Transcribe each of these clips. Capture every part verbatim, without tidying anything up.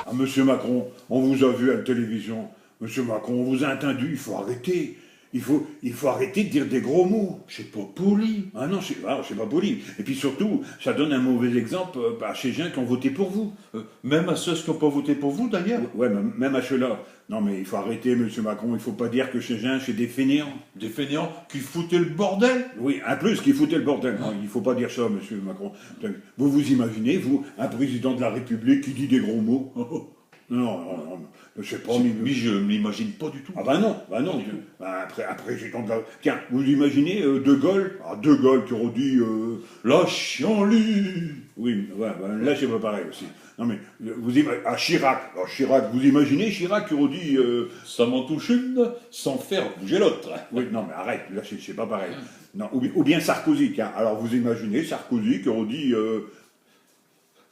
Ah, monsieur Macron, on vous a vu à la télévision. Monsieur Macron, on vous a entendu, il faut arrêter. Il faut, il faut arrêter de dire des gros mots. Ch'est pas poli. Ah non, ch'est, ah, ch'est pas poli. Et puis surtout, cha donne un mauvais exemple, euh, à chés gins qui ont voté pour vous. Euh, même à cheux qui ont pas voté pour vous, d'ailleurs. Ouais, mais même à cheux-là. Non, mais il faut arrêter, monsieur Macron, il faut pas dire que chés gins, ch'est des fainéants. Des fainéants qui foutaient le bordel. Oui, en plus, qui foutaient le bordel. Non, il faut pas dire cha, monsieur Macron. Vous vous imaginez, vous, un président de la République qui dit des gros mots ? Non, non, non, non, je sais pas, mais... Mais je m'imagine pas du tout. Ah bah non, bah non. Pas du tout. Bah, après, un président de la... Tiens, vous imaginez, euh, De Gaulle ? Ah, De Gaulle qui aurait dit, euh, la chienlit. Oui, mais ouais, bah, là, c'est pas pareil aussi. Non, mais, euh, vous ima- ah, Chirac. Alors, Chirac, vous imaginez Chirac qui aurait dit, euh, ça m'en touche une, sans faire bouger l'autre. Oui, non, mais arrête, là, c'est c'est pas pareil. Non, ou, bi- ou bien Sarkozy, tiens. Alors, vous imaginez Sarkozy qui aurait dit, euh,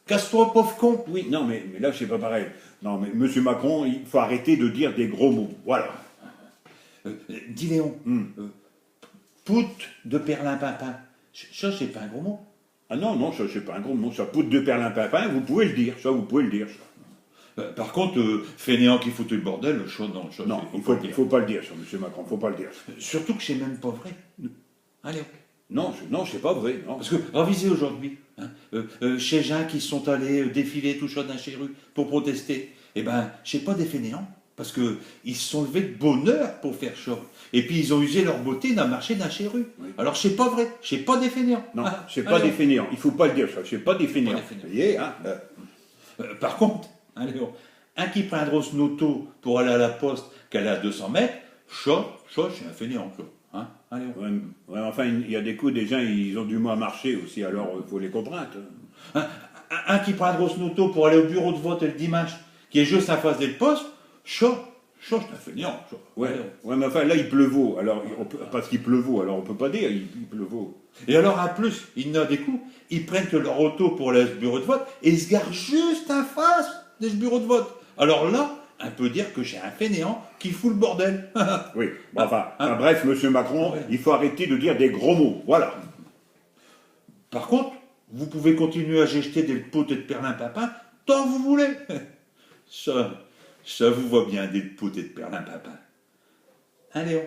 casse-toi, pauvre con. Oui, non, mais, mais là, c'est pas pareil. Non, mais monsieur Macron, il faut arrêter de dire des gros mots. Voilà. Euh, euh, dis, Léon, hmm, euh, poute de perlimpinpin, ch- cha, ch'est pas un gros mot. Ah non, non, cha, ch'est pas un gros mot. Cha, poute de perlimpinpin, vous pouvez le dire. Cha, vous pouvez le dire, cha. Euh, par contre, euh, fainéant qui fout le bordel, cha, non, cha, non, il faut, faut pas le dire, cha, monsieur Macron, faut pas le dire. Surtout que ch'est même pas vrai. Allez, hop. Non, je- non, ch'est pas vrai, non. Parce que, ravisez aujourd'hui, hein, euh, euh, chés gins qui sont allés, euh, défiler tout cha dins chés rues pour protester, eh ben, ch'est pas des fainéants, parce que ils se sont levés de bonne heure pour faire cha. Et puis, ils ont usé leur beauté dins marcher dins chés rues. Oui. Alors, ch'est pas vrai, ch'est pas des fainéants. Non, ch'est pas des fainéants. Il faut pas le dire, cha. Ch'est pas des fainéants. Pas des fainéants. Vous voyez, hein, euh. Euh, par contre, allez, hop, un qui prindrot s'n auto pour aller à la poste, qu'alle est à deux cents mètres, cha, cha, ch'est un fainéant, cha. Hein ? Allez, hop. Ouais, mais, ouais, enfin, il y a des coups, des gins, ils ont du mal à marcher aussi, alors, euh, faut les comprendre, hein. Un, un, un qui prindrot s'n auto pour aller au bureau de vote le diminche, qui est juste in face del poste, cha, cha, ch'est un fainéant, cha. Ouais, allez, hop. Ouais, mais enfin, là, il pleuvot, alors, on peut, parce qu'il pleuvot, alors on peut pas dire, il, il pleuvot. Et alors, in plus, i n'a des coups, i prennent leur auto pour aller à ch' bureau de vote et i s' garent juste in face de ch' bureau de vote. Alors là, in peut dire que ch'est un fainéant qui fout le bordel. Oui, bon, enfin, enfin, bref, monsieur Macron, ouais, il faut arrêter de dire des gros mots. Voilà. Par contre, vous pouvez continuer à jeter des poutes de perlimpinpin tant que vous voulez. Cha, cha vous va bien, des poutes de perlimpinpin. Allez, hop.